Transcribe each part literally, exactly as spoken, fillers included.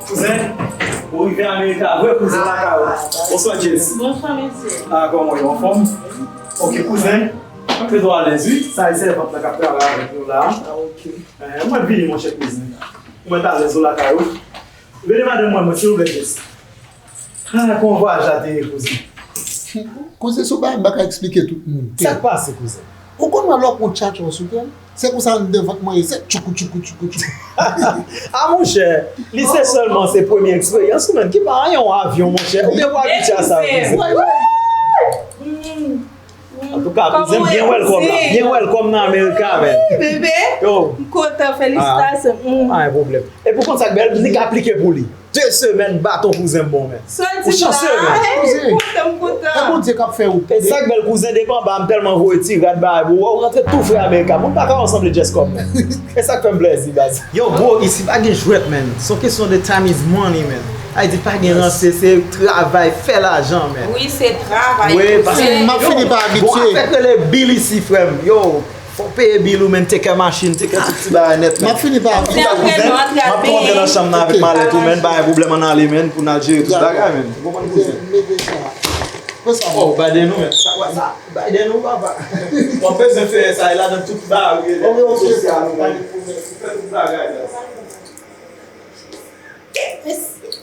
Kouzen, ou rive Amerika vre, kouzen lakay ou. Bonswa, Jess. Bonswa, mesye. Ah, kòman w ye, anfòm? Ok, kouzen, antre dwò alèz, wi. Sa e sèvant lan k ap travay avèk nou la. Ah, ok. Eh, mwen vini, monchè kouzen. Mwen t alèz ou lakay ou. Vini, madanm mwen, mwen, silvouplè, Jess. Ah, kòman vwayaj la te ye, kouzen? Kouzen, se yon bagay m pa ka eksplike tout moun. Sa k pase, kouzen? Ou konn wè lè w pran tchatcha sou kè l? Se konsa anndan vant mwen ye, se tchoukou, tchoukou, tchoukou, tchoukou. Ah, monchè, li se sèlman se premye eksperyans ou, menm. Ki pa anyen yon avyon, monchè. Ou gen pou abitye a sa, kouzen. Antouka, kouzen, byen welcome la. Byen welcome nan Amerika, men. Wi, bebe. Yo. M kontan, felisitasyon. Ah, pa gen pwoblèm. Epi w konn sa k bèl, li ka aplike pou li. De semèn, baton kouzen m bon, men. Ou chanse, men. Kouzen. M kontan, m kontan. E Bondye k ap fè wout. E sa k bèl, kouzen, depi anba, m tèlman voye ti rad bagay pou ou, ou rantre tou fre Amerika. Moun pa ka wè w sanble Jess kòm, men. E sa k fè m plèzi, baz. Yo, bro, isi pa gen jwèt, men. Se yon kesyon de time is money, men. Sa vle di pa gen ranse, se travay, fè lajan, men. Wi, se travay. Wi, paske m ap fini pa abitye. Bon, afè k rele bil isi, frè m. Yo, fò w peye bil ou, men, take care machin, take care tout ti bagay nèt, men. M ap fini pa abitye. M ap tou antre nan chanm nan avèk malèt ou, men, pa gen pwoblèm, ann ale, men, pou n al jere tout bagay, men. Ou konprann, kouzen? Oh, Biden ou, men. Sa, sa. Biden ou, papa. W ap bezwen fè sa, e ladan tout bagay, relasyon sosyal ou, men. Ou fè tout bagay la. Mesye,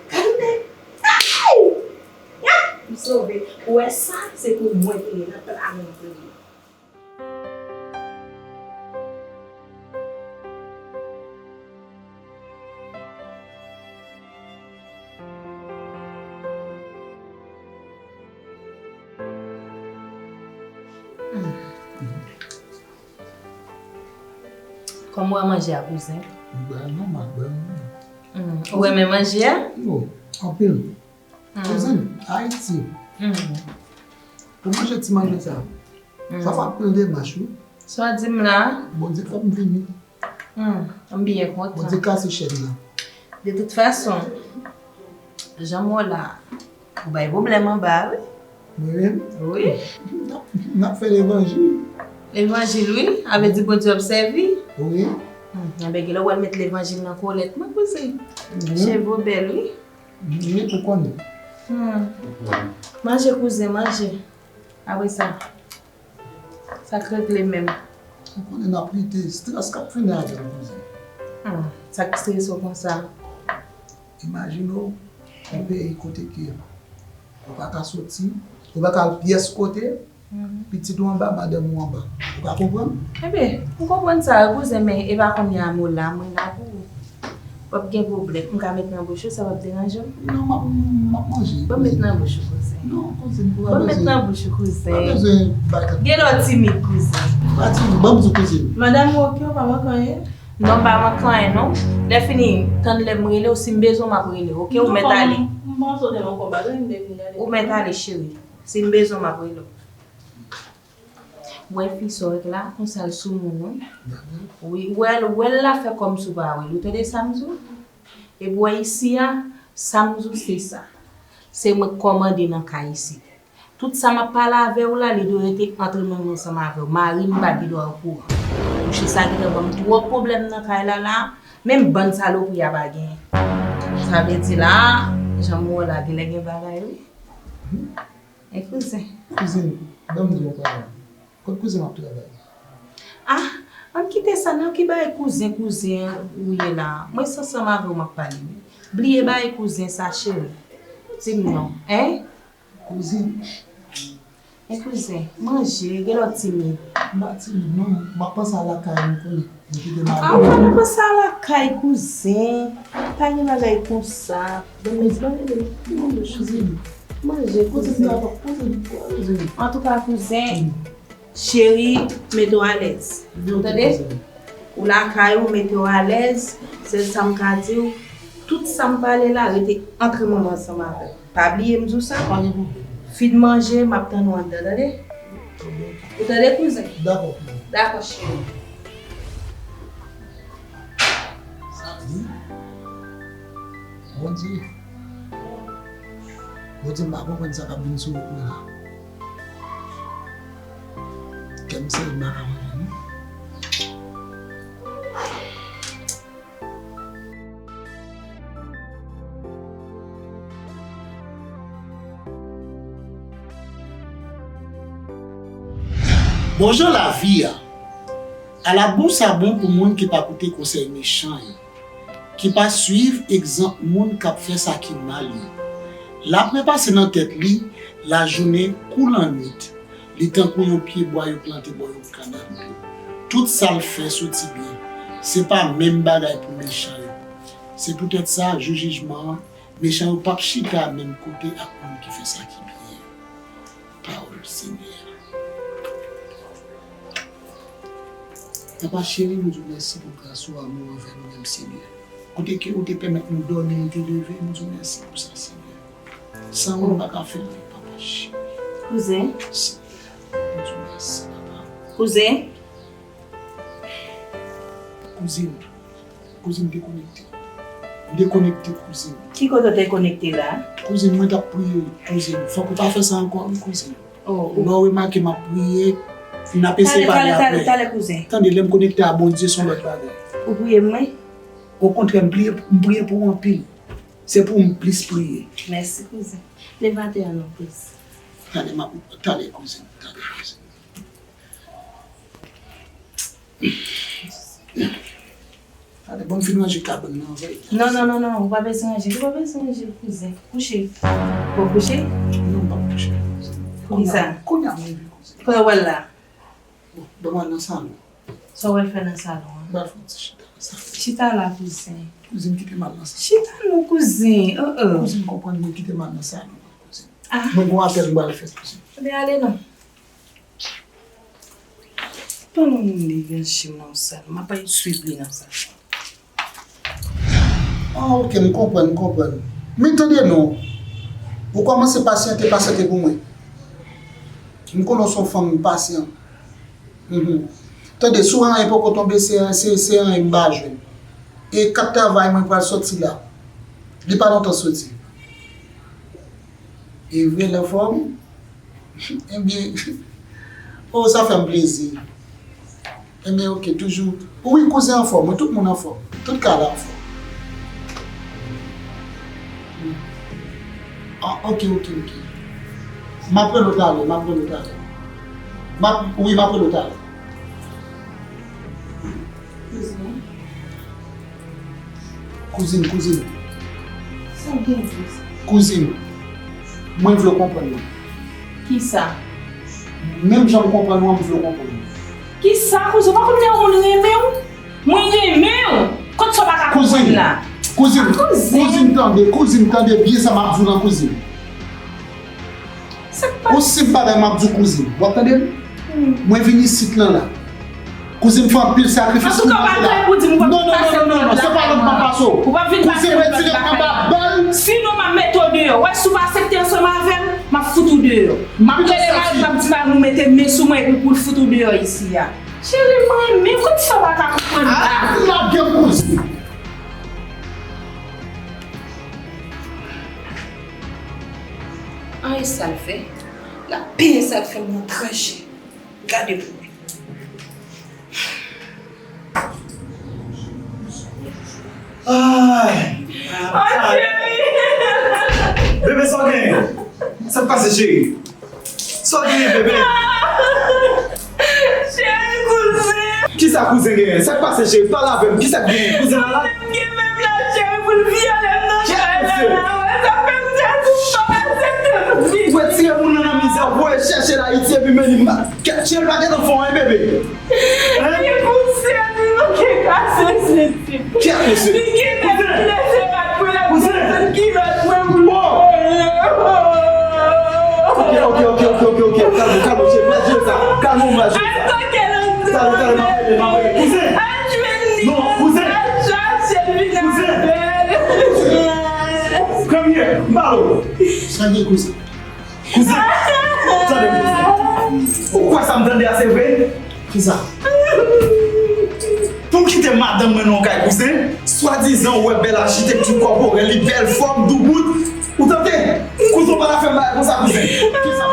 gade nèg. Ay! M sove. Ou wè sa, se pou mwen te ye nan plan mwen te ye. Kòman w wè manje a, kouzen? Bagay nòmal, bagay nòmal. Hmm. Ou renmen manje a? Yo, anpil. Hmm. Kouzen, Ayiti. Hmm. Pou manje ti manje sa. Hmm. Sa fè anpil demach, wi. Sa w di m la? Bondye fè m vini. Hmm, m byen kontan. Bondye kase chèn nan. De tout fason, jan m wè w la, ou bay pwoblèm anba a, wi. Mwen menm? Wi. N ap, n ap fè levanjil. Levanjil, wi. A vle di Bondye w ap sèvi. Wi. Hmm, enben, genlè w al met levanjil nan kolèt mwen, kouzen. Mhm. Cheve w bèl, wi. Wi, ou konnen. Hmm. Manje, kouzen, manje. Apre sa, sa k regle menm? Ou konnen n ap lite, estrès k ap fini avè m, kouzen. Hmm, sa k estrese w konsa? Imajine w, yon peyi kote ke ou pa ka soti, ou pa ka al pyès kote, mhm, pitit ou anba, madanm ou anba. Ou ka konprann? Enben, m konprann sa, kouzen, men e pa kounye a m la, mwen la pou ou. W ap gen pwoblèm. M ka met nan bouch ou, sa p ap deranje w? Non, m ap, m ap manje. Ban m met nan bouch ou, kouzen. Non, kouzen, ou pa bezwen. Ban m met nan bouch ou, kouzen. Ou pa bezwen bay tèt. Genlè w timid, kouzen. Pa timid, ban m di w, kouzen. Madanm ou oke, ou pa manke anyen? Non, m pa manke anyen, non. Lè fini, tann lè m rele w, si m bezwen w, m ap rele w, oke? Ou mèt ale. M panse w te manke yon bagay, m te vin gade. Ou mèt ale, cheri. Si m bezwen w, m ap rele w. Wè fi sa w wè la, yon sal soumoun, wi. Wi, wè l, wè l la fè kòmsi w pa wè l. Ou tande sa m di w? Epi w wè isi a, sa m di w se sa. Se mwen k kòmande nan kay isi. Tout sa m ap pale avè w la, li dwe rete antre mwen menm ansanm avè w. Mari m pa gen dwa okouran. Mouche sa gentan ban m twòp pwoblèm nan kay la la. Menm bann salopri a pa genyen. Sa vle di la, jan m wè w la, genlè gen bagay, wi. E kouzen. Kouzen, ban m di w yon bagay. Kot kouzen w ap travay? Ah, ann kite sa non, ki bagay kouzen, kouzen ou ye la? Mwen se ansanm avè w m ap pale, wi. Bliye bagay kouzen sa, cheri. Di m non, en? Kouzen. E kouzen, manje, genlè w timid. M pa timid non, m ap panse a lakay ou konnen. Mwen kite mari. Ah, ou pa nan panse a lakay, kouzen. Pa gen bagay konsa. Ban m, ban m, ban m bouch ou. Manje, kouzen. Antouka, kouzen, cheri, mete w alèz. Ou tande? Ou lakay ou, mete w alèz. Sèl sa m ka di w, tout sa m pale la, rete antre mwen menm ansanm avè w. Pa bliye m di w sa. Pa gen pwoblèm. Fin manje, m ap tann ou anndan, tande? Ou tande, kouzen? Dakò, kouzen. Dakò, cheri. Sa di, Bondye. Bondye, m pa konprann sa k ap vin sou wout mwen la. Kè m sere, m pa ka manje, non. Bon jan lavi a. Ala bon sa bon pou moun ki pa koute konsèy mechan yo, ki pa swiv egzanp moun k ap fè sa ki mal yo. Lapwen pase nan tèt li lajounen kou lannwit. Li tankou yon pyebwa yo plante bò yon kanal dlo. Tout sa l fè soti byen. Se pa menm bagay pou mechan yo. Se poutèt sa, jou jijman an, mechan yo p ap chita menm kote ak moun ki fè sa ki byen. Pawòl Senyè a. Papa cheri, nou di w mèsi pou gras ou, amou w anvè nou menm, Senyè. Kote ke ou te pèmèt nou dòmi, nou te leve, nou di w mèsi pou sa, Senyè. San ou, nou pa ka fè anyen, Papa cheri. Kouzen. Senyè, nou di w mèsi, Papa. Kouzen. Kouzin, kouzin, dekonekte. M dekonekte, kouzin. Ki kote w te konekte la? Kouzin, mwen t ap priye, kouzin. Fòk ou pa fè sa ankò, wi, kouzin. Oh, ou... Lè w remake m ap priye, n ap eseye pale apre. Talè, talè, talè, talè, kouzen. Tande, lè m konekte a Bondye, se yon lòt bagay. Ou priye mwen? Okontrè, m priye, m priye pou ou anpil. Se pou m plis priye. Mèsi, kouzen. Leve atè a non, kouzen. Talè, m ap, talè, kouzin, talè, kouzin. Talè, ban m fin ranje kabann nan, anvan. Non, non, non, non, ou pa bezwen ranje, ou pa bezwen ranje, kouzen. Kouche. Bon, kouche? Non, m p ap kouche. Poukisa? Kounye a, kounye a, mwen rive, kouzen. Kote w al la? Bon, ban m al nan salon. Sa w al fè nan salon an? M al fè yon ti chita nan salon. Chita la, kouzen. Kouzin, kite m al nan salon. Chita non, kouzen. Oh, oh. Kouzin, konprann mwen, kite m al nan salon, kouzin. Ah. Mwen gon apèl m pral fè, kouzin. Ebyen, ale non. Pandan moun deranje m nan sal, m ap al swiv li nan sal. Ah, ok, m konprann, m konprann. Men tande non, ou kòmanse pasyante, pasyante pou mwen. M konnen w se yon fanm pasyan. Mhm. Tande, si w anyen poko tonbe, se, se, se anyen m pa jwenn. E kat travay mwen pral sòti la. Li pa lontan soti. E vre, l anfòm? Ebyen, oh, sa fè m plezi. Ebyen, ok, toujou. Wi, kouzen anfòm, wi, tout moun anfòm. Tout kay la anfòm. Hmm. Ah, ok, ok, ok. M ap rele w talè, m ap rele w talè. M ap, wi, m ap rele w talè. Kouzin, kouzin. Sa w gen, kouzin? Kouzin, mwen vle w konprann mwen. Kisa? Menm jan m konprann ou an, m vle w konprann mwen. Kisa, kouzin? Ou pa konn lè yon moun renmen w? Mwen renmen w! Kot sa w pa ka konprann la? Kouzin, kouzin, kouzin, tande, kouzin, tande byen sa m ap di w lan, kouzin. Sa k pase? Yon senp bagay m ap di w, kouzin. W ap tande m? Hmm. Mwen vin isit lan la. Kouzin, m fè anpil sakrifis pou manje la. Antouka, w pa dwe pou di m w ap vin pase nan lòt lakay mwen. Non, non, non, non, non, se pa lòt m ap pase w. Ou p ap vin pase nan lòt lakay mwen. Kouzin, retire anba bal. Sinon, m ap mete w deyò. W wè, si w pa aksepte ansanm avè m, m ap fout ou deyò. M ap rele mari m, m ap di mari m mete men sou mwen epi pou l fout ou deyò isi a. Cheri, m renmen w, kot sa w pa ka konprann la? Ah, lagè m, kouzin. An, e sa l fè? L ap penyen sa l fè m nan tranche. Gade pou mwen. Ay! Ay, cheri! Bebe, sa w genyen? Sa k pase, cheri? Sa w genyen, bebe? Cheri, kouzen. Kisa kouzen genyen? Sa k pase, cheri? Pale avè m. Kisa k genyen? Kouzen malad? Kouzen m gen menm la, cheri, pou l vyole m nan kay la, la. Sa fè m di a di m p ap aksepte pou li. Ou retire moun nan nan mizè, ou voye chèche l Ayiti, epi men li ma-, kèt, cheri, pa gentan fè w anyen, bebe. Hein? Li pouse, li manke kase senti. Kèt, mesye. Li gen nèg ki lese rad mwen, l ap desann kilòt mwen pou l vole. Ok, ok, ok, ok, ok, ok. Kalme w, kalme w, cheri, m pral jere sa. Kalme w, m pral jere sa. Talè, talè, m ap rele, m ap rele. Kouzen! Non, kouzen! Kouzen! Come here, m pale w. Sa gen, kouzen? Kouzen! Tande, kouzen. Ou kwè sa m tande a se vre? Kisa? Pou m kite madanm mwen nan yon kay, kouzen, swadizan ou wè bèl achitekti kòporèl li, bèl fòm, doubout. Ou tande? Kouzen, ou pa ta fè m bagay konsa, kouzen. Kisa?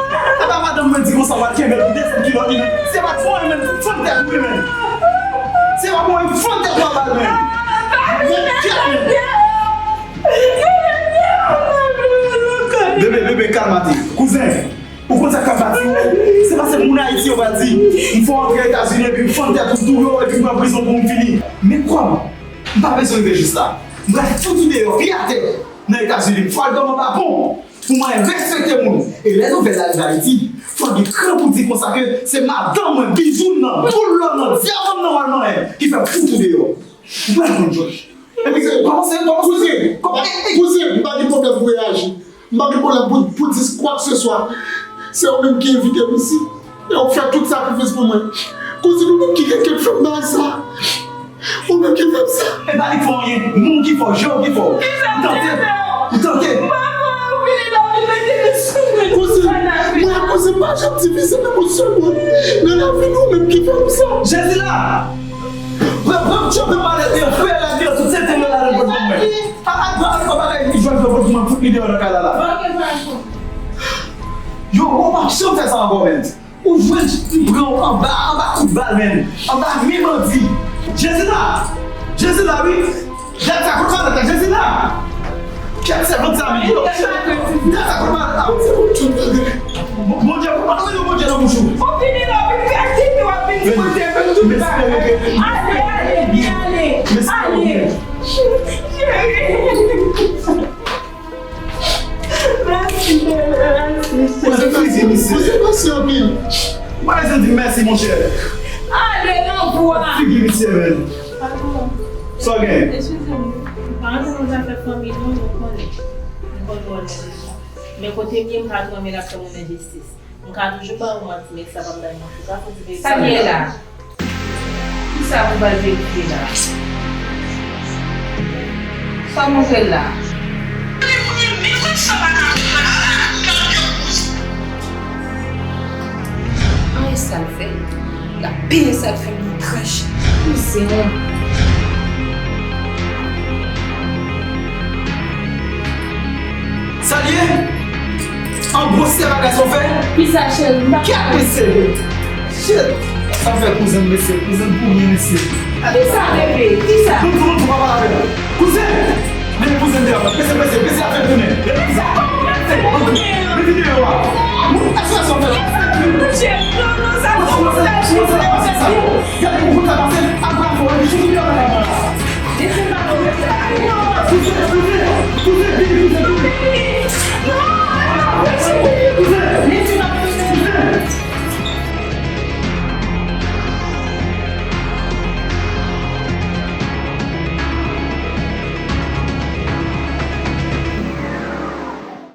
Apa madanm mwen di konsa, w al kenbe l pou desann kilòt li, men. Se pa t fon, men, fann tèt ou, men. Se pa pou fann tèt ou a bal, men. Men, kèt, men. Bebe, bebe, kalmate. Kouzen, Ou konn sa k ap pati? Se paske moun Ayiti yo pral di, m fè w antre Etazini epi m fann tèt ou tou yo epi m pran prizon pou m fini. Men kwè m, m pa bezwen rive jis la. M pral fout ou deyò, pye atè nan Etazini. M fè w al dòmi anba pon pou mwen respekte moun. E lè nouvèl la rive Ayiti, fò w gen kran pou di konsa ke se madanm mwen, bijoux m nan, boul lò m nan, dyaman m nan w al manyen ki fè m fout ou deyò. Ou pral konn, Jòj. Epi, kòman se, kòman se, kouzen, kouzen, m pa gen pwoblèm pou reyaji. M pa gen pwoblèm pou, pou di kwakeseswa. Se ou menm ki envite m isi. E ou fè tout sakrifis pou mwen. Kouzen, ou menm ki gen kè fè m bagay sa. Ou menm ki fè m sa. E pa li k fè w anyen. Moun ki fè w, je w ki fè w. Ou tante. Ou tante. Kouzen, mwen ak kouzen pa janm divize menm yon sèl moun. Nan lavi nou, ou menm ki fè m sa. Jezi la! Pran, pran, tchòp, pale, e, frè la, di yo, tout sete yo la, nan bòt mwen. A, a, pran, pran, bagay, li jwenn nan bòt mwen, fout li deyò nan kay la, la. Yo, ou p ap janm fè sa ankò, menn. Ou jwenn, li pran w anba, anba kout bal, menn. Anba men bandi. Jezi la! Jezi la, wi! Gad sa, kout malèt la, Jezi la! Kèt sèvant sa, men yo! Gad sa, kout malèt la! Bon, Bondye, ou pa tande Bondye nan bouch ou! Ou fini la, ou vin gate, ou ap vin di Bondye ke tout bagay. Ale, ale, byen ale! Ale! Cheri! Mèsi, bebe, mèsi. Mwen se figi misye. Mwen se mèsi anpil. Mwen se di mèsi, monchè. Ale, nan bwa. Figi misye, men. Patwon. Sa w gen? Eskize m wi. M pa rantre nan zafè fanmi non, nou konnen. M konn wòl mwen deja. Men kote m ye, m pa twò renmen l ap fè moun enjistis. M ka toujou ba ou manti, men sa p ap bay m antouka, fò di verite. Sa l ye la? Kisa pou bal verifye la? Sa w montre l la? Anyen sa l fè? L ap peye sa l fè m nan tranche. Mizè. Sa l ye? An gwosè bagay sa w fè? Kisa, cheri? M pa... Kèt mesye! Shit! Sa fè kouzen m mesye, kouzen m pou mwen mesye. Kisa, bebe? Kisa? Bon, bon, bon, pa pale avè l. Kouzen! Men kouzen deyò. Mesye, mesye, mesye ap fè tounen. Kisa? Kòman w ap fè tounen? Mete deyò a. Bon, èske sa w fè? Kisa? Kouzen, non, non, sa se yon sèl cheri.